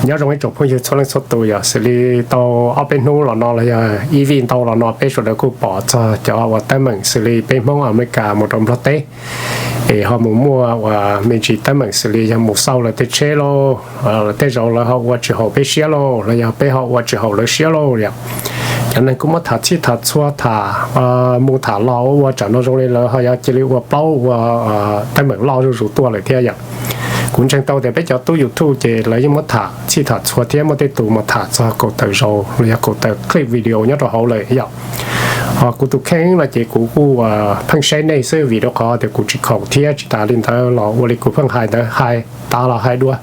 Nyob zoo ib tsoom phooj ywg txhua leej txhua tus yom, xws li tau ob peb hnub los no los yog ib vij ntau los no peb sawv daws kuj pom txog cov uas teeb meem xws li peb Hmoob Amelikas mus rau Nplog teb, es ho mus muaj uas me ntsis teeb meem xws li yog mus xauj lawv tej tsheb lauj, tej zaum lawv ho ua tsis haum peb siab lauj, los yog peb ho ua tsis haum lawv siab lauj yom. Cov neeg kuj muab tham txhij tham txhua tham mus tham los ua ua tsam no zoo li lawv ho yuav cia li ua plaub ua teeb meem loj zuj zus tuaj lawm thiab yom. Kuv ntseeg tau tias peb cov tub YouTube ces lawv yeej muab tham txhij tham txhua thiab muaj tej tus mus tham txog kaum tawm zaus los yog kaum tawm clip video nyob rau hauv lawm yom. Ho kuv tus kheej no ces kuv kuj pheej saib nej xwb vim rau qhov tias kuv tsis khoom thiab tsis tas li ntawd los ua li kuv pheej hais ntawd hais tas los hais dua.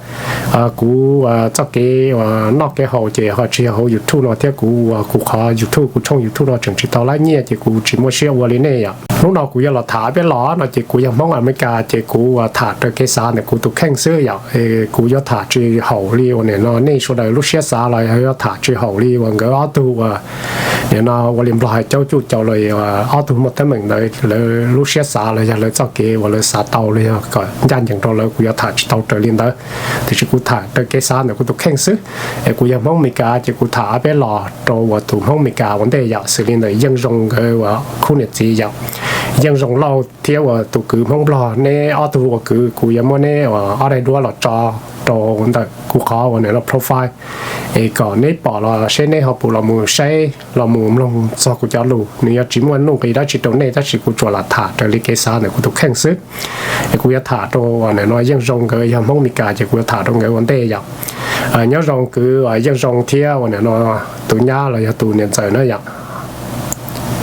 Kuv txoj kev noj kev haus ces ho tsis yog hauv YouTube no thiab kuv ua kuv qhov YouTube kuv tshooj YouTube no tseem tsis tau lab nyiaj ces kuv tsis muaj siab ua li nej yom. Hnub no kuv yuav los tham peb los no ces kuv yog Hmoob Amelikas ces kuv tham raws kev xav ntawm kuv tus kheej xwb yom. Kuv yuav tham tsis haum li uas nim no nej sawv daws lub siab xav los yog yuav tham tsis haum li uas nkawd ob tug uas nim no ua li Nplog hais caub cuj caus los ob tug muaj teeb meem ntawd lawv lub siab xav los yog lawv txoj kev uas lawv xav tau los yog kom ncaj ncees rau lawv, kuv yuav tham tsis tau raws li ntawd. Tiam sis kuv tham raws kev xav ntawm kuv tus kheej xwb. Es kuv yog Hmoob Meskas ces kuv tham ob peb los rau uas tus Hmoob Meskas ua ntej yom, xws li ntawm Yeej Zoo nkawd uas khub niam txiv yom. Yeej Zoo Lauj thiab uas tus kwv Hmoob Nplog, neb ob tug ua kwv kuv yuav muab neb uas ob daim duab los tso rau ntawm kuv qhov uas nim no profile, es kom neb pom los seb neb ho puas los mus saib los mus mloog txog kuv cov lus. Nws yuav tsis muaj nuj nqis dab tsi rau nej tab sis kuv tsuas lam tham raws li kev xav ntawm kuv tus kheej xwb. Es kuv yuav tham rau uas nim no Yeej Zoo nkawd yog Hmoob Meskas ces kuv yuav tham rau nkawd ua ntej yom. Nyob zoo kwv Yeej Zoo thiab uas nim no tus nyab los yog tus niam ntxawm na yom.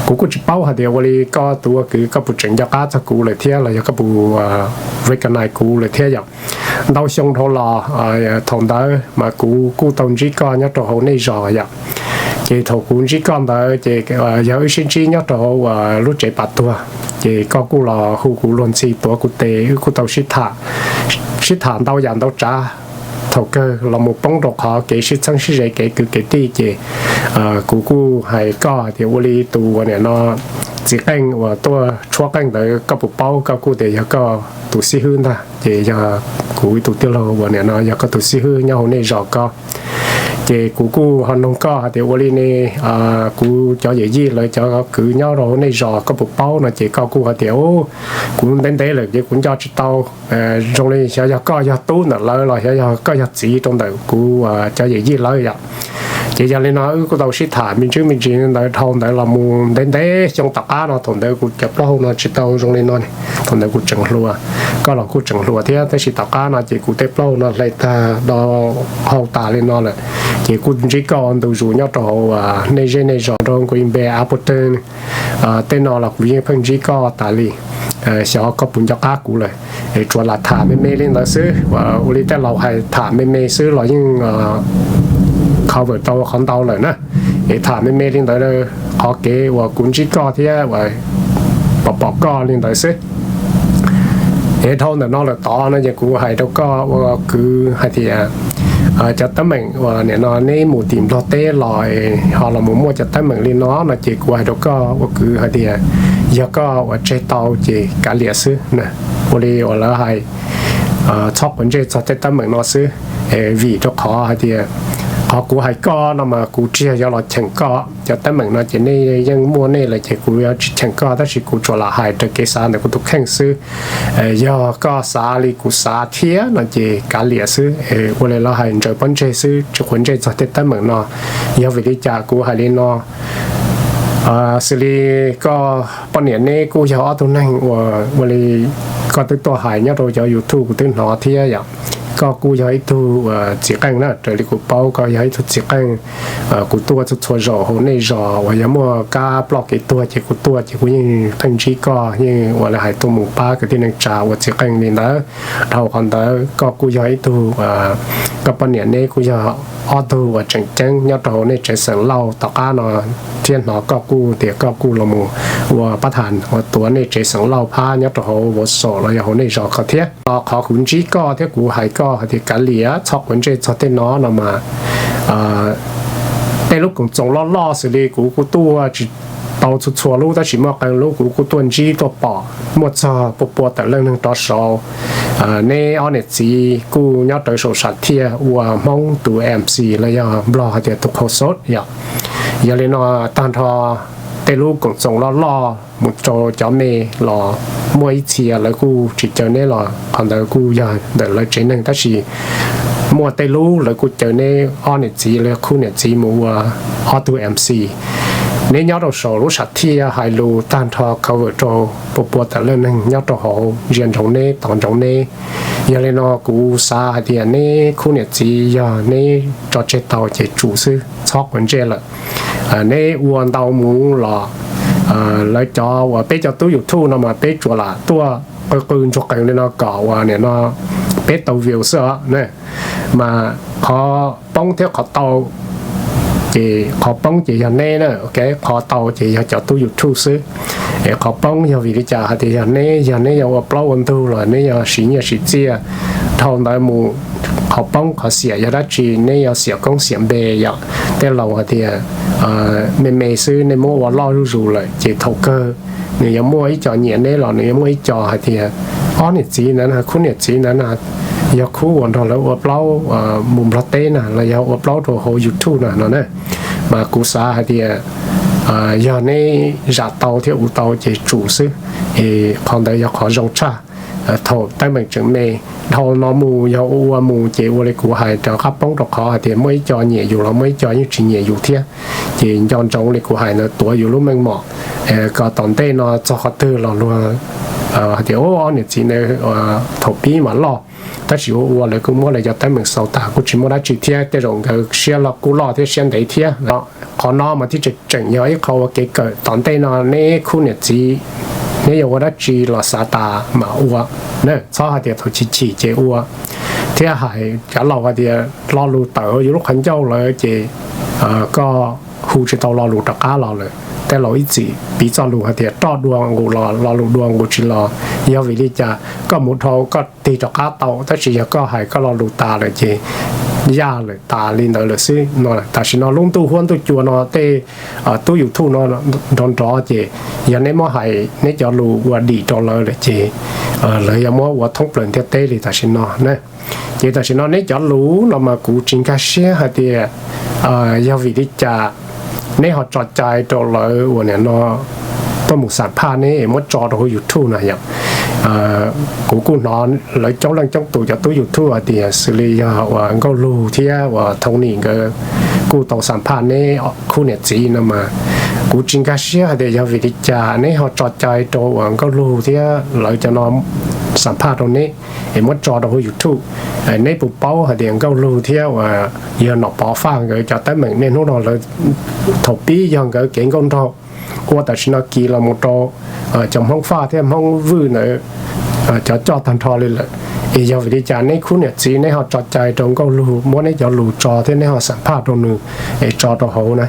Kuv kuj tsis paub hais tias ua li koj tus ua kwv koj puas tseem nco qab txog kuv lawm thiab los yog koj puas recognize kuv lawm thiab yom. Ntau xyoo dhau los thaum ntawd mas kuv kuj tau ntsib koj nyob rau hauv nej zos yom. Ces thaum kuv ntsib koj ntawd ces yog wb sib ntsib nyob rau hauv lub tsev pas tuag, ces koj kuj los hu kuv luag ntxhi tuav kuv tes, wb kuj tau sib tham, sib tham ntau yam ntau tsav. Thaum kawg los mus poob rau qhov kev sib txheeb sib ze kev kwv kev tij ces kuv kuj hais koj hais tias ua li tus uas nim no txiv qeej uas tuaj tshuab qeej ntawd koj puas paub, koj kuj tias yog koj tus xib hwb ntag, ces yog kuv ib tug tij laug uas nim no yog koj tus xib hwb nyob hauv nej zos ko. Ces kuv kuj ho noog koj hais tias ua li ne, kuv cov yawm yij lawv cov kwv nyob rau hauv nej zos koj puas paub no ces koj kuj hais tias kuv ntev ntev lawm ces kuv nco tsis tau, zoo li xyov yog koj yog tub ntawm lawv los xyov yog koj yog txiv rau ntawm kuv cov yawm yij lawv yom. Ces yog li no wb kuj tau sib tham me ntsis me ntsis ntawd dhau ntawd los mus ntev ntev xyoo tom qab no, thaum ntawd kuv cov plaub hau no tsis tau zoo li no, thaum ntawd kuv tseem hluas, koj los kuj tseem hluas thiab, tab sis tom qab no ces kuv tej plaub hau no hle tag do hau tas li no lawm. Ces kuj ntsib koj ntu zus nyob rau hauv nej zej nej zos rau Green Bay, Appleton, tej no los kuv yeej pheej ntsib koj tas li. Xyov koj puas nco qab kuv lawm. Es tsuas lam tham me me li ntawd xwb, ua li tej laus hais tham me me xwb los yeej cover tau qhov ntau lawm na. Es tham me me li ntawd, qhov kev uas kuv ntsib koj thiab pom pom koj li ntawd xwb. Es dhau ntawm no lawm tod no ces kuv hais rau koj ua kwv hais tias cov teeb meem uas nim no neb mus tim Nplog teb los ho los mus muaj cov teeb meem li no no ces kuv hais rau koj ua kwv hais tias yog koj uas tseg tau ces kav liam xwb. Ua li uas lawv hais, txhob quav ntsej txog tej teeb meem no xwb. Vim rau qhov hais tias qhov kuv hais koj no mas kuv tsis yog yuav los cheem koj, cov teeb meem no ces nej yeej muaj nej lawm ces kuv yuav tsis cheem koj, tab sis kuv tsuas lam hais raws kev xav ntawm kuv tus kheej xwb. Yog koj xav li kuv xav thiab no ces kav liam xwb, ua li lawv hais ntsaws pob ntseg xwb tsis quav ntsej txog tej teeb meem no. Yog vim li cas kuv hais li no? Xws li koj poj niam neb kuj yog ob tug neeg uas ua li koj twb tuaj hais nyob rau cov YouTube kuv twb hnov thiab yom. Koj kuj yog ib tug txiv qeej na, raws li kuv paub koj yog ib tug txiv qeej. Kuv tuaj txhua txhua zaus hauv nej zos uas yog muaj kab ploj kev tuag ces kuv tuaj ces kuv yeej pheej ntsib koj, yeej ua li hais tuaj mus pab kwv tij neej tsa ua txiv qeej li ntawd. Dhau qhov ntawd koj kuj yog ib tug, koj poj niam neb kuj yog ob tug uas tseem ceeb nyob rau hauv nej tsev xeem Lauj tom qab no, thiab hnov koj kuj tias koj kuj los mus ua pab tham ua tuav nej tsev xeem Lauj phab nyob rau hauv Wausau los yog hauv nej zos ko thiab. Qhov kuv ntsib koj thiab kuv hais koj hais tias kav liam txhob quav ntsej txog tej no no mas, tej lub koom txoos loj loj xws li kuv kuj tuaj tsis tau txhua txhua lub, tab sis muaj qee lub kuv kuj tuaj ntsib tuaj pom muaj txog pua pua tawm leej neeg rov saud. Neb ob niam txiv kuj nyob rawv saum sam thiaj ua Hmoob tus M C los yog Nplog hais tias tus qhau xot yom. Yog li no, tag nrho tej lub koom txoos loj loj mus rau cov me los muaj ib txhia lawv kuj tsis caw neb los qhov ntawd kuj yog ntawm lawv tsev neeg, tab sis muaj tej lub lawv kuj caw neb ob niam txiv los yog khub niam txiv mus ua ob tug M C. Neb nyob rau saum lub sam thiaj hais lus tag nrho cover rau pua pua tawm leej neeg nyob rau hauv ntsia ntsoov neb tos ntsoov neb. Yog li no kuv xav hais tias neb khub niam txiv yog neb tso tseg tau ces tsum xwb, txhob quav ntsej lawm. Neb ua ntau mus los lawv cov uas peb cov tub YouTube no mas peb tsuas lam tuaj qw qw ntsuag qees li no kom uas nim no peb tau view xwb os. Mas qhov poob thiab qhov tau, ces qhov poob ces yog neb na, qhov tau ces yog cov tub YouTube xwb. Es qhov poob yog vim li cas hais tias yog neb, yog neb yuav ua plaub ua ntug los neb yuav siv nyiaj siv txiaj dhau ntawd mus, qhov poob qhov xiam yog dab tsi? Neb yuav xiam koob xiam npe yom. Tej laus hais tias me me xwb nej muab ua loj zuj zus lawm ces thaum kawg nws yuav muaj ib co nyiam neb los nws yuav muaj ib co hais tias ob niam txiv ntawd na, khub niam txiv ntawd na, yog khub uas nrog lawv ua plaub mus Nplog teb na los yog ua plaub rau hauv YouTube na no na. Mas kuv xav hais tias yog neb zam tau thiab ua tau ces tsum xwb. Es qhov ntawd yog qhov zoo tshaj. Thaum teeb meem tseem me, dhau no mus yog ua ua mus ces ua li kuv hais rov qab poob rau qhov hais tias muaj ib co nyiam yus los muaj ib co yeej tsis nyiam yus thiab. Ces nco ntsoov li kuv hais ntawd, tuav yus lub meej mom kom tom ntej no txog qhov twg los luag hais tias ob niam txiv ntawd thaum pib mas loj, tab sis ua ua lawv kuj muab lawv cov teeb meem xaus tas kuj tsis muaj dab tsi thiab, tej zaum nkawd siab loj kuj loj thiab siab ntev thiab. Qhov no mas thiaj tseem tseem yog ib qho ua kev kawm tom ntej no neb khub niam txiv, neb yuav ua dab tsi los xav tas mam ua na, txhob hais tias thaum chim chim ces ua. Thiab hais cov laus hais tias lo lus tawm hauv yus lub qhov ncauj lawm ces koj hu tsis tau lo lus rov qab los lawm. Tej laus ib txwm piv txoj lus hais tias roj dua nqus los lo lus dua nqus tsis los. Yog vim li cas? Koj mus dhau koj tig rov qab tau, tab sis yog koj hais koj lo lus tas lawm ces yaj lawm, tas li ntawd lawm xwb no. Tam sim no lub ntuj huab ntuj cua no tej tub YouTube no nrov nrov ces yog neb muab hais neb cov lus ua dim rau lawv lawm ces lawv yuav muab ua thoob plaws ntiaj teb li tam sim no na. Ces tam sim no neb cov lus no mas kuv tsis nkag siab hais tias yog vim li cas neb ho tso cai rau lawv uas nim no tuaj mus xam phaj neb es muab tso rau hauv YouTube na yom. Kuv kuj hnov lawv coob leej coob tus cov tub YouTube hais tias xws li yog uas Nkauj Lug thiab uas Thoob Nim nkawd kuj tau xam phaj neb khub niam txiv no mas kuv tsis nkag siab hais tias yog vim li cas neb ho tso cai rau uas Nkauj Lug thiab lawv cov no xam phaj rau neb es muab tso rau hauv YouTube. Neb puas paub hais tias Nkauj Lug thiab uas yog Nom Pov Faj nkawd cov teeb meem niaj hnub no lawv thaum pib yog nkawd kev nkauj nraug ua tam sim no kis los mus rau cov Hmoob Faj thiab Hmoob Vwj ntawd cov coj tag nrho li lawm. Es yog vim li cas neb khub niam txiv neb ho tso cai rau Nkauj Lug muab neb cov lus tso thiab neb ho xam phaj rau nws es tso rau hauv na?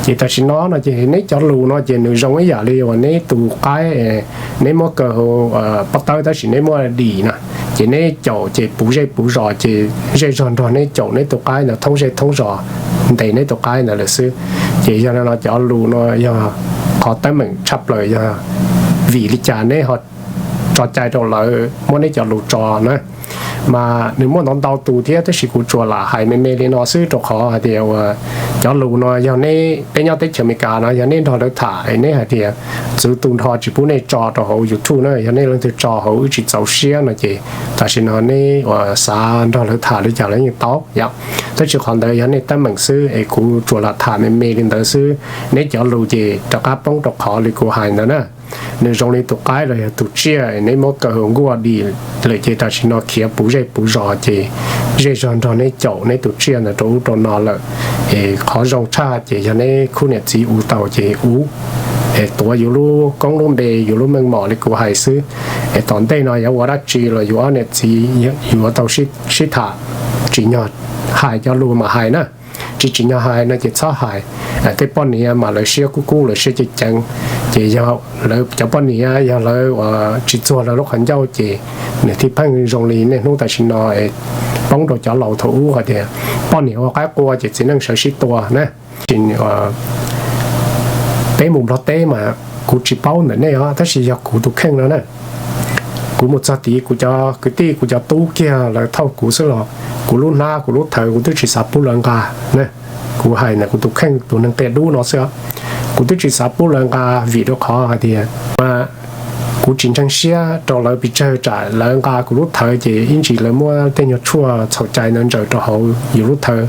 Ces tam sim no no ces neb cov lus no ces nws zoo ib yam li uas neb tus qaib, neb muab kaw hauv pob tawb tab sis neb muab dim na, ces neb caum ces puv zej puv zos ces zej zog nrog neb caum neb tus qaib ntawd thoob zej thoob zos ntes neb tus qaib ntawd lawm xwb. Ces yog li no cov lus no yog qhov teeb meem tshaj plaws yog vim li cas neb ho tso cai rau lawv muab neb cov lus tso na. Mas nws muaj ntau ntau tus thiab tab sis kuv tsuas lam hais me me li no xwb rau qhov hais tias uas cov lus no yog neb, peb nyob teb chaws Amelikas no yog neb nrog lawv tham es neb hais tias txwv tu nrho tsis pub nej tso rau hauv YouTube na, yog nej leej twg tso hauv wb tsis txaus siab no ces tam sim no neb uas xav nrog lawv tham li cas los yeej tau yom. Tab sis qhov ntawd yog nej teeb meem xwb es kuv tsuas lam tham me me li ntawd xwb. Neb cov lus ces rov qab poob rau qhov li kuv hais ntawd na. Nws zoo li tus qaib los yog tus tsiaj es neb muab kaw hauv nkuaj dim lawm ces tam sim no khiav puv zej puv zos ces zej zog nrog neb caum neb tus tsiaj ntawd rau ub rau no lawm. Es qhov zoo tshaj ces yog neb khub niam txiv ua tau ces ua, es tuav yus lub koob lub npe yus lub meej mom li kuv hais xwb. Es tom ntej no yuav ua dab tsi los yus ob niam txiv yuav tau sib tham, tsim nyog hais cov lus mas hais na. Tsis tsim nyog hais no ces txhob hais. Tej poj niam mas lawv siab kub kub lawv siab ceev ceev, ces yog lawv cov poj niam yog lawv uas tsis txuag lawv lub qhov ncauj ces nws thiaj pheej zoo li niaj hnub tam sim no poob rau cov laus thaum ub hais tias poj niam ua qaib qua ces txiv neej sawv sib tua na. Tsis Peb mus Nplog teb mas kuv tsis paub ntawm nej os, tab sis yog kuv tus kheej no na. Kuv mus txog tid kuv cov kwv tij kuv cov tub kiag lawv thauj kuv xwb los kuv lub hnab kuv lub thawv kuv twb tsis xav pub lawv nqa. Kuv hais ntawm kuv tus kheej tus neeg qias dub no xwb, kuv twb tsis xav pub lawv nqa vim rau qhov hais tias mas kuv tsis ntseeg siab rau lawv pes tsawg, tsam lawv nqa kuv lub thawv ces ib ntsis lawv muab tej nyuag tshuaj txhaum cai ntawd ntsaws rau hauv yus lub thawv.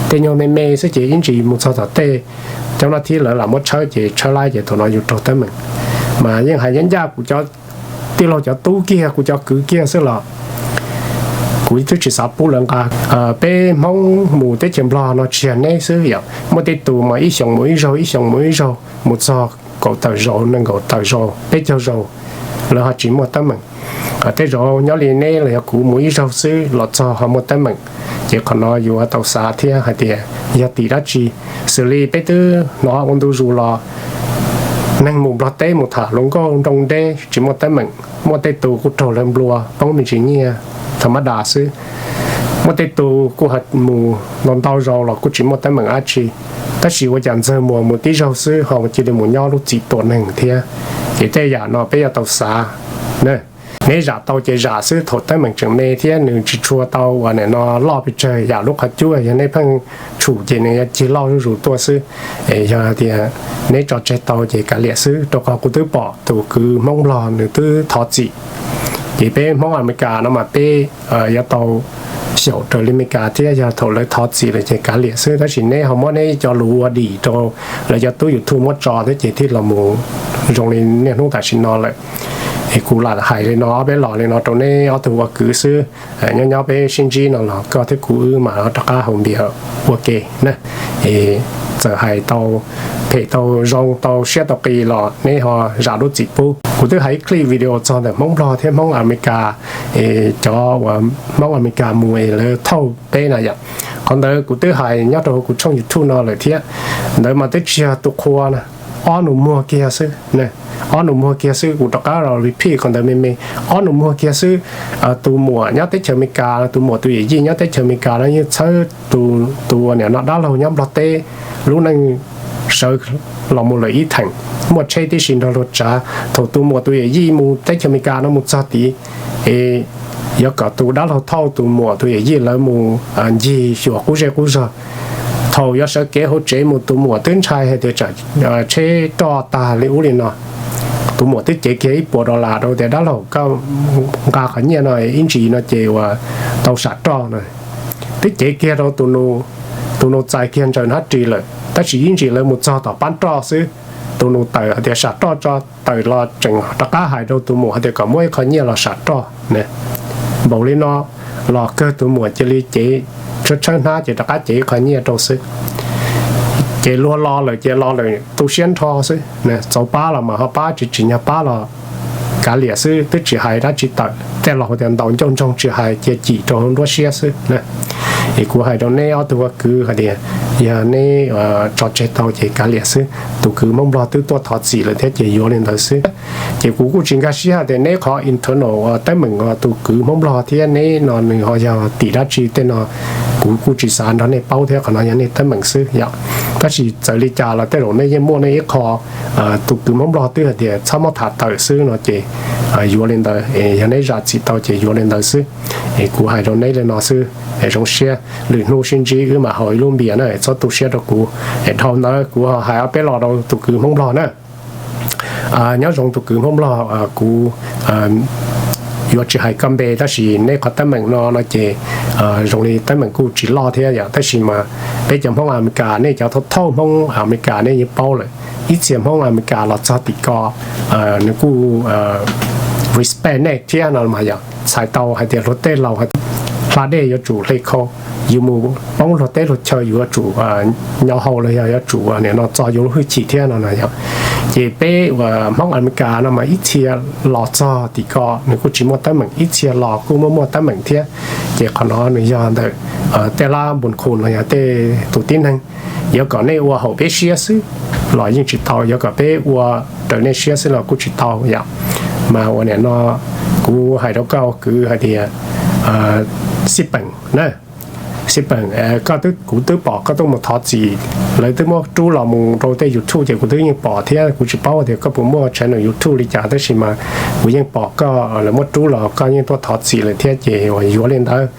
Tej nyuag me me xwb ces ib ntsis mus txog tom tej cov no thiab lawv lam muab tshawb ces tshawb laib ces thaum no yus raug teeb meem. Mas yeej hais ncaj ncaj kuv cov tij laug cov tub kiag kuv cov kwv kiag xwb los kuv twb tsis xav pub lawv nqa. Peb Hmoob mus teb chaws Nplog no tsis yog neb xwb yom, muaj tej tus mas ib xyoos mus ib zaug ib xyoos mus ib zaug mus txog kaum tawm zaus nees nkaum tawm zaus peb caug zaus lawv ho tsis muaj teeb meem. Tej zaum nyob li neb los yog kuv mus ib zaug xwb los txog ho muaj teeb meem. Ces qhov no yuav tau xav thiab hais tias yog tim dab tsi. Xws li peb twb hnov ua ntu zus los neeg mus Nplog teb mus tham hluas nkauj nroo deb tsis muaj teeb meem, muaj tej tus kuj raug lawv nplua poob me ntsis nyiaj tha mab das xwb. Muaj tej tus kuj ho mus ntau ntau zaus los kuj tsis muaj teeb meem dab tsi. Tab sis ua cas Ntxawg Muas mus tib zaug xwb ho cia li mus nyob lub txim tua neeg thiab. Ces tej yam no peb yuav tau xav na. Neb zam tau ces zam xwb, thaum teeb meem tseem me thiab nws tsis tshua tau uas nim no loj pes tsawg yam lub qhov cub, yog neb pheej tshum ces nws yuav cig loj zuj zus tuaj xwb. Es yog tias neb tso tseg tau ces kav liam xwb, rau qhov kuv twb pom tus kwv Hmoob Nplog nws twb thov txim. Ces peb Hmoob Amelikas no mas peb yuav tau xyaum raws li Amelikas thiab, yog thaum lawv thov txim lawm ces kav liam xwb. Tab sis neb ho muab neb cov lus ua dim rau lawv cov tub YouTube muab tso thiab ces thiaj los mus zoo li niaj hnub tam sim no lawm. Es kuv lam hais li no ob peb los li no rau neb ob tug ua kwv xwb. Nyob nyob peb sib ntsib no los koj thiab kuv wb mam rov qab haus npias ua ke na. Es txawm hais tau phem tau zoo tau siab tau qis los neb ho zam lub txim pub. Kuv twb hais ib clip video txog ntawm Hmoob Nplog thiab Hmoob Amelikas, es cov uas Hmoob Amelikas mus es lawv thauj peb na yom. Qhov ntawd kuv twb hais nyob rau kuv tshooj YouTube no lawm thiab. Ntawd mas twb tsis yog tus qhua na, ob nus muag kiag xwb. Ob nus muag kiag xwb, kuv rov qab los repeat qhov ntawd me me. Ob nus muag kiag xwb, tus muam nyob teb chaws Amelikas, tus muam tus yawm yij nyob teb chaws Amelikas no yeej txhawb tus uas nim no dab laug nyob Nplog teb lub neej sawv los mus lawm ib theem, muaj tsheb tib si nrog luag tsav. Thaum tus muam tus yawm yij mus teb chaws Amelikas no mus txog tid, es yuav kom tus dab laug thauj tus muam tus yawm yij lawv mus ncig xyuas qub zej qub zog. Thaum yuav sawv kev hauv tsev mus tus muam twb ntshai hais tias tsam tsheb roj tag li ub li no. Tus muam twb cev kiag ib puas dollar rau tias dab laug koj nqa qhov nyiaj no ib ntsis no ces uas tau sam roj no. Twb cev kiag rau tus nus, tus nus txais kiag ntsaws hnab ris lawm, tab sis ib ntsis lawv mus txog tom pab roj xwb, tus nus tawm hais tias sam roj tso, tawm los tseem rov qab hais rau tus muam hais tias kom muab ib qho nyiaj los sam roj. Npaum li no los kawg tus muam cia li cev tshawb tshawb hnab ces rov qab cev ib qho nyiaj rau xwb. Ces luag los lawm ces los lawm tu siab nrho xwb. Txaus pab los mas ho pab, tsis tsim nyog pab los kav liam xwb, twb tsis hais dab tsi tawm, tej laus tias ntaus ncauj ntsoog tsis hais, cia cim rau hauv nruab siab xwb. Es kuv hais rau neb ob tug ua kwv hais tias yog neb tso tseg tau ces kav liam xwb. Tus kwv Hmoob Nplog twb tuaj thov txim lawm thiab ces yuav li ntawd xwb. Ces kuv kuj tsis nkag siab hais tias neb qhov internal teeb meem tus kwv Hmoob Nplog thiab neb no nws ho yog tim dab tsi tej no, kuv kuj tsis xav nrog nej paub thiab, qhov no yog nej teeb meem xwb yom. Tab sis txawm li cas los tej zaum nej yeej muaj nej ib qho, tus kwv Hmoob Nplog twb hais tias txhob muab tham tawm xwb no ces yuav li ntawd. Yog neb zam txim tau ces yuav li ntawd xwb. Es kuv hais rau neb li no xwb, zoo siab lwm hnub sib ntsib wb mam haus ib lub npias na, txhob tu siab rau kuv. Es dhau ntawd kuv ho hais ob peb lo rau tus kwv Hmoob Nplog na. Nyob zoo tus kwv Hmoob Nplog, kuv yuav tsis hais koj npe tab sis neb qhov teeb meem no no ces zoo li teeb meem kuj tsis loj thiab yom, tab sis mas peb cov Hmoob Amelikas, nej cov thauj thauj Hmoob Amelikas nej yeej paub lawm. Ib txhia Hmoob Amelikas los txog tim ko nws kuj respect nej thiab no mas yom, txhais tau hais tias luag tej laus hais tias hla dej yuav tsum hle khau, yus mus poob luag teb luag chaw yuav tsum nyo hau los yog yuav tsum nim no txo yus lub hwj chim thiab no no yom. Ces peb uas Hmoob Amelikas no mas ib txhia los txog tim ko nws kuj tsis muaj teeb meem, ib txhia los kuj muaj muaj teeb meem thiab. Ces qhov no nws yog ntawm tej lab npus khu los yog tej tus tib neeg, yuav kom nej ua haum peb siab xwb los yeej tsis tau, yuav kom peb ua raws nej siab xwb los kuj tsis tau yom. Mas uas nim no kuv hais rau koj kwv hais tias xij peem na, Xib Peem, koj twb, kuv twb pom koj tuaj mus thov txim, lawv twb muab rub los mus rau tej YouTube ces kuv twb yeej pom thiab. Kuv tsis paub tias koj puas muaj channel YouTube li cas tab sis mas kuv yeej pom koj, lawv muab rub los koj yeej tuaj thov txim lawm thiab ces uas yuav li ntawd.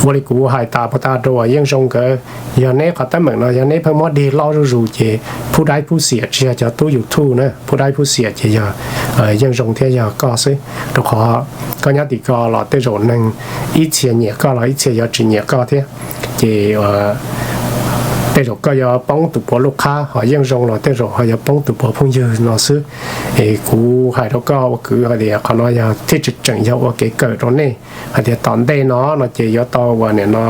Ua li kuv hais tas puag ta rau uas Yeej Zoo nkawd, yog neb qhov teeb meem no yog neb pheej muab dig loj zuj zus ces phub daib phub xiam tsis yog cov tub YouTube na, phub daib phub xiam ces yog Yeej Zoo thiab yog koj xwb. Rau qhov koj nyob tim ko los tej zaum neeg ib txhia nyiam koj los ib txhia yuav tsis nyiam koj thiab. Ces tej zaum koj yuav poob tus puav lub qhab, ho Yeej Zoo los tej zaum ho yuav poob tus puav phooj ywg no xwb. Es kuv hais rau koj ua kwv hais tias qhov no yog thiaj tseem tseem yog ua kev kawm rau nej hais tias tom ntej no no ces yuav tau uas nim no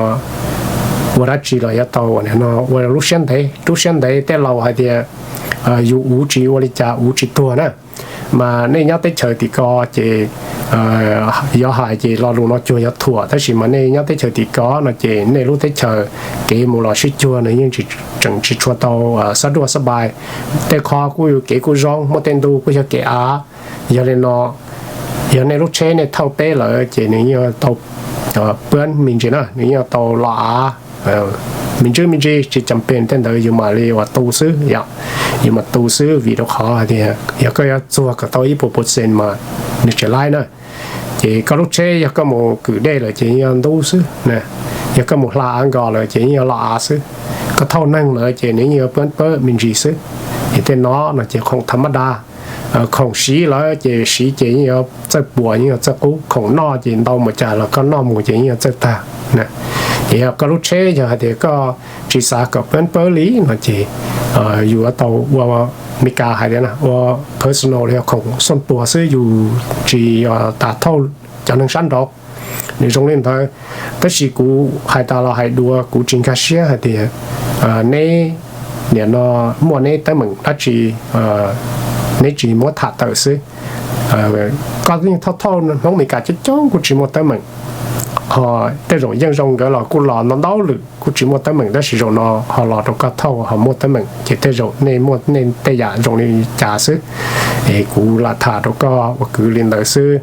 ua dab tsi los yuav tau uas nim no ua lub siab ntev, lub siab ntev. Tej laus hais tias yus uv tsis ua li cas uv tsis tuag na. Mas nej nyob teb chaws tim ko ces yuav hais ces lo lus no cuag yuav thuam, tab sis mas nej nyob teb chaws tim ko no ces nej lub teb chaws kev mus los sib cuag nws yeej tseem tsis tshua tau xab duaj xab npais. Tej qho kuj kev kuj zoo, muaj tej ntu kuj yog kev av. Yog li no, yog nej lub tsheb nej thauj peb lawm ces nws yeej tau puab me ntsis na, nws yeej tau los av me ntsis me ntsis, tsis cam pes tej ntawd yus mam li uas tu xwb yom. Yus mam tu xwb vim rau qhov tias yog koj yuav txuag kom tau ib puas percent mas nws tseem laib na. Ces koj lub tsheb yog koj mus kwm dej lawm ces yeej ntub xwb, yog koj mus hla av nkos lawm ces yeej yuav los av xwb. Koj thauj neeg lawm ces nws yeej yuav pab pawb me ntsis xwb. Es tej no no ces khoom tha mab da, khoom siv lawm ces siv ces yeej yuav txawj puas yeej yuav txawj qub, khoom noj ces ntau mus cas los koj noj mus ces yeej yuav txawj tag. Ces yog koj lub tsheb yog hais tias koj tsis xav kom pab pawb li no ces yus yuav tau ua, Meskas hais tias ua personal li, khoom xooj puas xwb, yus tsis tas thauj cov neeg sab nraud. Nws zoo li ntawd, tab sis kuv hais tas los hais dua, kuv tsis nkag siab hais tias neb nim no muaj neb teeb meem dab tsi neb tsis muab tham tawm xwb. Koj yeej thauj thauj Hmoob Meskas coob coob kuj tsis muaj teeb meem, ho tej zaum Yeej Zoo nkawd los kuj los ntau ntau lwm kuj tsis muaj teeb meem, tab sis zaum no ho los rau koj thauj ho muaj teeb meem ces tej zaum nej muaj nej tej yam zoo li cas xwb. Es kuv lam tham rau koj ua kwv li ntawd xwb.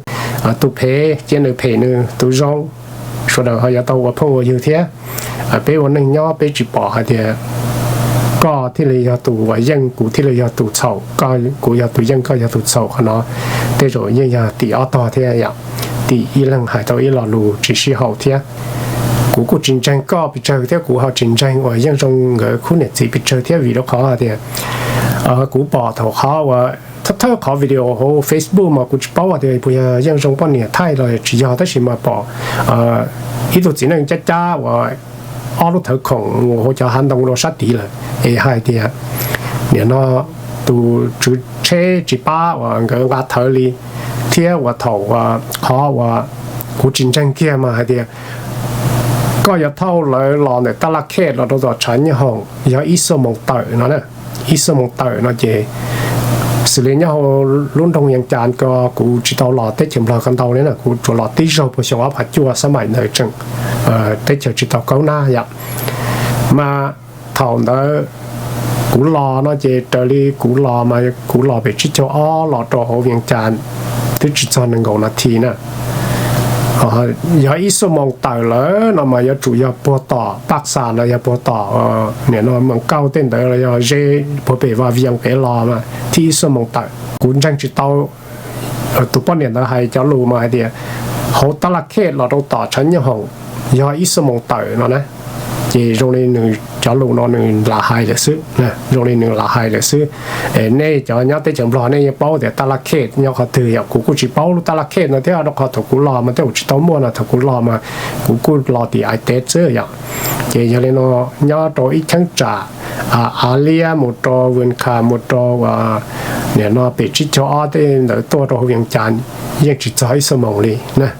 Tus phem cia nws phem nws, tus zoo sawv daws ho yuav tau ua phooj ua ywg thiab. Peb ua neej nyob peb tsis pom hais tias koj thiaj li yog tus uas yeej, kuv thiaj li yog tus txhaum, kuv yog tus yeej koj yog tus txhaum, qhov no tej zaum yeej yog tim ob tog thiab yom, tim ib leeg hais tau ib lo lus tsis sib haum thiab. Kuv kuj tsis ntseeg koj pes tsawg thiab kuv ho tsis ntseeg uas Yeej Zoo nkawd khub niam txiv pes tsawg thiab vim rau qhov tias kuv pom thaum qhov uas thawj thawj qhov video hauv Facebook mas kuv tsis paub tias puas yog Yeej Zoo poj niam thaij los tsis yog, tab sis mas pom ib tug txiv neej cab cab uas ob lub thawv khoom mus hauv cov hav ntoo rau sab tid lawm es hais tias nim no tus tswv tsheb tsis pab uas nkawd nqa thawv li, thiab uas thaum qhov uas kuv tsis ntseeg kiag mas hais tias koj yuav thauj lawv los ntawm Tab Laj Khej los rau tom Tshav Nyab Hoom yog ib xuab moos tawm no, ib xuab moos tawm no ces xws li nyob hauv lub nroog Yees Cas ko kuv tsis tau los teb chaws Nplog ko ntau li na, kuv tsuas los tib zaug puag xyoo ob phav cuaj xab maim ntawd tseem teb chaws tsis tau kaub nab yom. Mas thaum ntawd kuv los no ces raws li kuv los mas kuv los pem tsib caug ob los rau hauv Yees Cas twb tsis txog nees nkaum nas this na. Yog ib xuab moos tawm lawm no mas yuav tsum yog puag tom Paj Xas los yog puag tom nim no Moos Kauj tej ntawd los yog ze puag pem Vaj Vias pem los mas thiaj ib xuab moos tawm. Kuv ntseeg tsis tau tus poj niam ntawd hais cov lus mas hais tias hauv Tab Laj Khej los rau tom Tshav Nyab Hoom yog ib xuab moos tawm no na. Ces zoo li nws cov lus no nws lam hais lawm xwb, zoo li nws lam hais lawm xwb. Nej cov nyob teb chaws Nplog nej yeej paub tias Tab Laj Khej nyob qhov twg yom, kuv kuj tsis paub lub Tab Laj Khej no thiab, rau qhov thaum kuv los mas tej zaum tsis tau muaj no, thaum kuv los mas kuv kuj los tim Ais Teb xwb yom. Ces yog li no nyob rau ib cheeb tsam Av Liab mus rau Vwm Khas mus rau nim no pem tsib caug ob tej ntawd tuaj rau hauv Yees Cas yeej tsis txog ib xuab moos li na.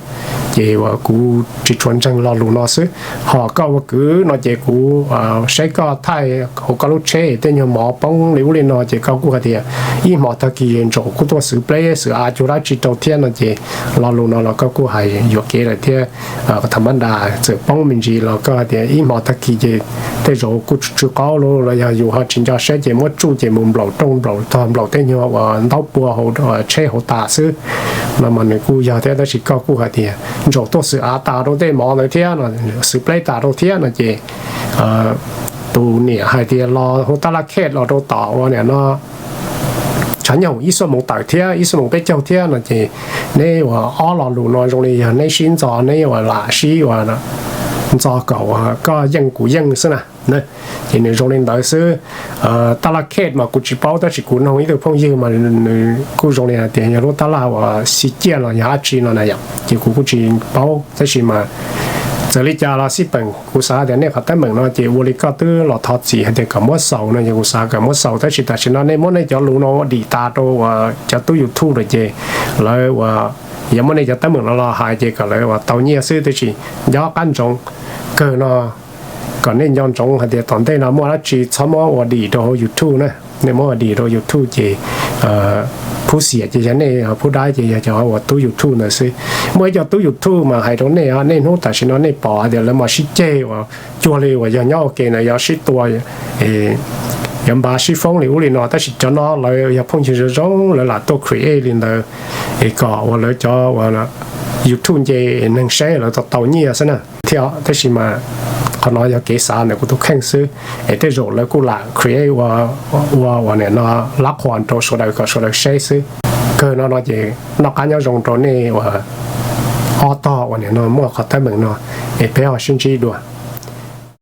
Ces uas kuv tsis tshua ntseeg lo lus no xwb. Ho koj ua kwv no ces kuv saib koj thaij hauv koj lub tsheb tej nyuag mov poob li ub li no ces koj kuj hais tias ib hmo tag kis ntsaum kuj tuaj xwv pleb xwv av cuag dab tsi rau thiab no ces lo lus no los koj kuj hais yuam kev lawm thiab. Tham mab das txawm poob me ntsis los koj hais tias ib hmo tag kis ces tej zaum kuj tsw tsw qaub los yog yus ho tsis nco siab ces muab tsuj ces mus nplaum rooj nplaum tog nplaum tej nyuag uas ntaub pua hauv tsheb hauv tas xwb no mas nws kuj yog thiab, tab sis koj kuj hais tias ntsaum tuaj xwm av tas rau tej mov ntawd thiab no, xwm pleb tas rau thiab no ces tus niam hais tias los hu tab laj khet los rau tom ua niam no tshav nyoog ib xuab moos tawm thiab ib xuab moos peb caug thiab no ces neb ua ob lo lus no zoo li yog neb sib ntxo, neb ua lam sib ua ntxo kom ua koj yeej kuv yeej xwb na. Ces nws zoo li ntawd xwb. Tab laj khet mas kuv tsis paub, tab sis kuv noog ib tug phooj ywg mas nws kuj zoo li hais tias yog lub tab laj uas xi ciaj los yog dab tsi no na yom, ces kuv kuj tsis paub. Tab sis mas txawm li cas los xij peem kuv xav tias nej qhov teeb meem no ces ua li koj twb los thov txim hais tias kom muab xaus no, ces kuv xav kom muab xaus, tab sis tam sim no nej muab nej cov lus no ua dim tas rau uas cov tub YouTube lawm ces lawv ua, yog muab nej cov teeb meem no los hais ces kom lawv ua tau nyiaj xwb, tab sis nco qab ntsoov kawg no, kom nej nco ntsoov hais tias tom ntej no muaj dab tsi txhob muab ua dim rau hauv YouTube na. Nej muab ua dim rau YouTube ces phub xiam ces yog nej, phub dawb ces yog cov uas tub YouTube ntawd xwb. Muaj ib co tub YouTube mas hais rau nej, nej hnub tam sim no nej pom hais tias lawv mas sib ceg uas cuag li uas yog nyob ua ke na, yuav sib tua, yuav npaj sib foob li ub li no, tab sis cov no lawv yog phooj ywg zoo zoo, lawv lam tuaj create li ntawd es kom uas lawv cov uas YouTube nce neeg saib lawv tau tau nyiaj xwb na thiab. Tab sis mas qhov no yog kev xav ntawm kuv tus kheej xwb, es tej zaum lawv kuj lam create ua, ua uas niam no lab qhuas rau sawv daws kom sawv daws saib xwb. Kawg no no ces noj qab nyob zoo rau nej uas ob tog uas niam no muaj qhov teeb meem no, es peb ho sib ntsib dua.